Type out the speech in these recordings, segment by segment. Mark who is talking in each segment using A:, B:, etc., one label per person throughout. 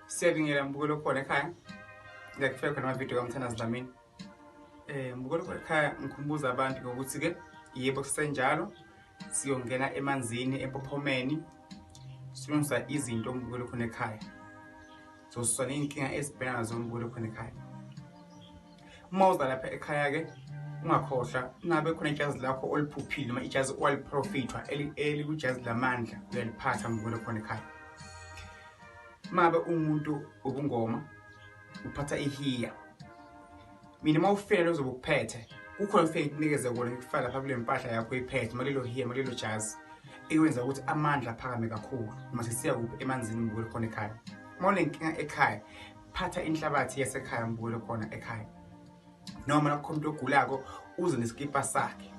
A: Siyabingela mbukelo khona ekhaya. Ngiyakufika khona amavidiyo kaMthandazi Dlamini. Mbukelo khona ekhaya, ngikhumbuza abantu ngokuthi ke yebo, kusenjalo, siyongena emanzini empophomeni, silungisa izinto, mbukelo khona ekhaya. Zosusa ney'nkinga ezibhekana nazo, mbukelo khona ekhaya. Uma uza lapha ekhaya-ke, ungakhohlwa, ngabe khona ijazi lakho oliphuphile noma ijazi owaliprofithwa elikwijazi lamandla, uyaliphatha, mbukelo khona ekhaya. Uma ngabe umuntu ubungoma, uphatha ihiya. Mina uma ufika uzobe ukuphethe, kukhona ufike ngikunikeze kona, ngikufaka lapha kule mpahla yakho oyiphethe, malelo hiya, malelo jazi, ekwenza ukuthi amandla aphakame kakhulu uma sesiya kuphi? Emanzini, mbukelo khona ekhaya. Uma unenkinga ekhaya, phatha inhlabathi yasekhaya, mbukelo khona ekhaya. Noma nakho umuntu ogulako, uze nesikipa sakhe,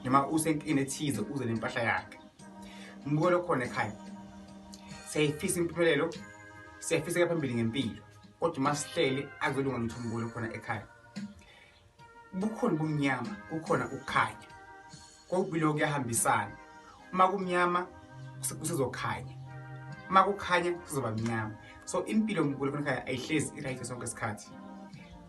A: noma usenkingeni ethize, uze nempahla yakhe, mbukelo khona ekhaya. Siyayifisa impumelelo, siyafisa phambili ngempilo, kodwa uma sihleli akuzolunga lutho, mbukelo khona ekhaya. Bukhona ubumnyama, kukhona ukukhanya, kokubili kuyahambisana. Uma kumnyama kusezokhanya, uma kukhanya kuzoba mnyama. So impilo, mbukelo khona ekhaya, ayihlezi i-right sonke isikhathi.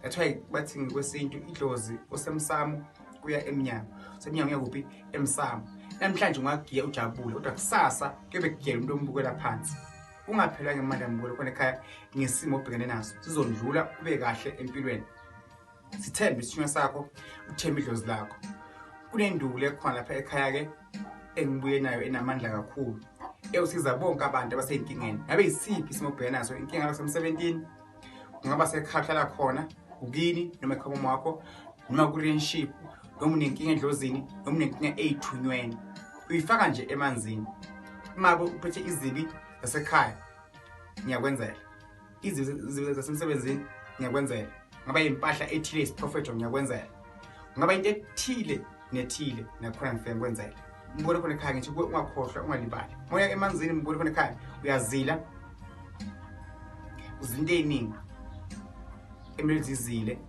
A: That's why bathi ngokwesintu idlozi osemsamo kuya emnyango, semnyango uya kuphi? Emsamo. Namhlanje ungagiya ujabule, kodwa kusasa kuyobe kugiyela umuntu ombukela phansi. Ungaphelwa ngemali, mbukelo khona ekhaya, ngesimo obhekene naso. Sizondlula, ube kahle empilweni. Sithembe isithunywa sakho, uthembe idlozi lakho. Kunenduku ekhona lapha ekhaya-ke engibuye nayo, enamandla kakhulu, ewusiza bonke abantu abasey'nkingeni. Ngabe yisiphi isimo obhekene naso? Inkinga ngabe semsebentini, kungaba sekhaya uhlala khona ukini, noma ekhaya wakho, noma ku-relationship, noma unenkinga edlozini, noma unenkinga ey'thunyweni, uyifaka nje emanzini. Uma uphethe izibi zasekhaya, ngiyakwenzela. Izibi zasemsebenzini, ngiyakwenzela. Ngaba impahla ethile isiprofetho, ngiyakwenzela. Ngaba into ethile nethile nakhona, ngifike ngikwenzela, mbukelo khona ekhaya. Ngithi kuwe, ungakhohlwa, ungalibali moya emanzini, mbukelo khona ekhaya. Uyazila, uzila into ey'ningi emele zizile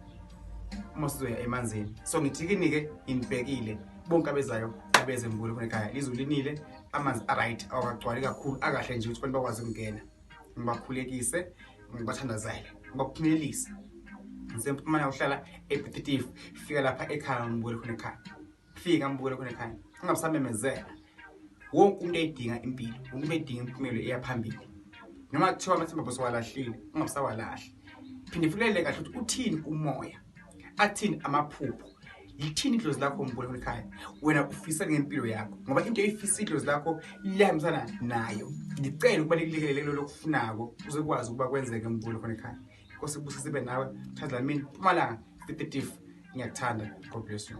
A: uma sizoya emanzini. So ngithi kini-ke, nginibhekile bonke abezayo, abeze, mbukelo khona ekhaya. Lizulu linile, amanzi a-right, awakagcwali kakhulu, akahle nje ukuthi abantu bakwazi ukungena. Ngibakhulekise, ngibathandazele, ngibaphumelelise. Ngisempumalanga, uhlala ePiet Retief, fika lapha ekhaya, ngibukele khona ekhaya. Fika, ngibukele khona ekhaya, ungabisamemezela. Wonke umuntu eyidinga impilo, wonke umuntu eyidinga impumelo eya phambili. Noma kuthiwa amathemba bosowalahlile, ungabisawalahli. Phinde fulele kahle ukuthi uthini umoya, athini amaphupho, lithini idlozi lakho, mbukele khona ekhaya. Wena ufisa ngempilo yakho, ngoba into oyifisa, idlozi lakho liyahambisana nayo. Ngicela ukuba likulekelele kuloko okufunako, uzokwazi ukuba kwenzeke, mbukele khona ekhaya. Inkosi ibusise, ibe nawe. Mthandazi Dlamini, Mpumalanga, Piet Retief. Ngiyakuthanda. God bless you.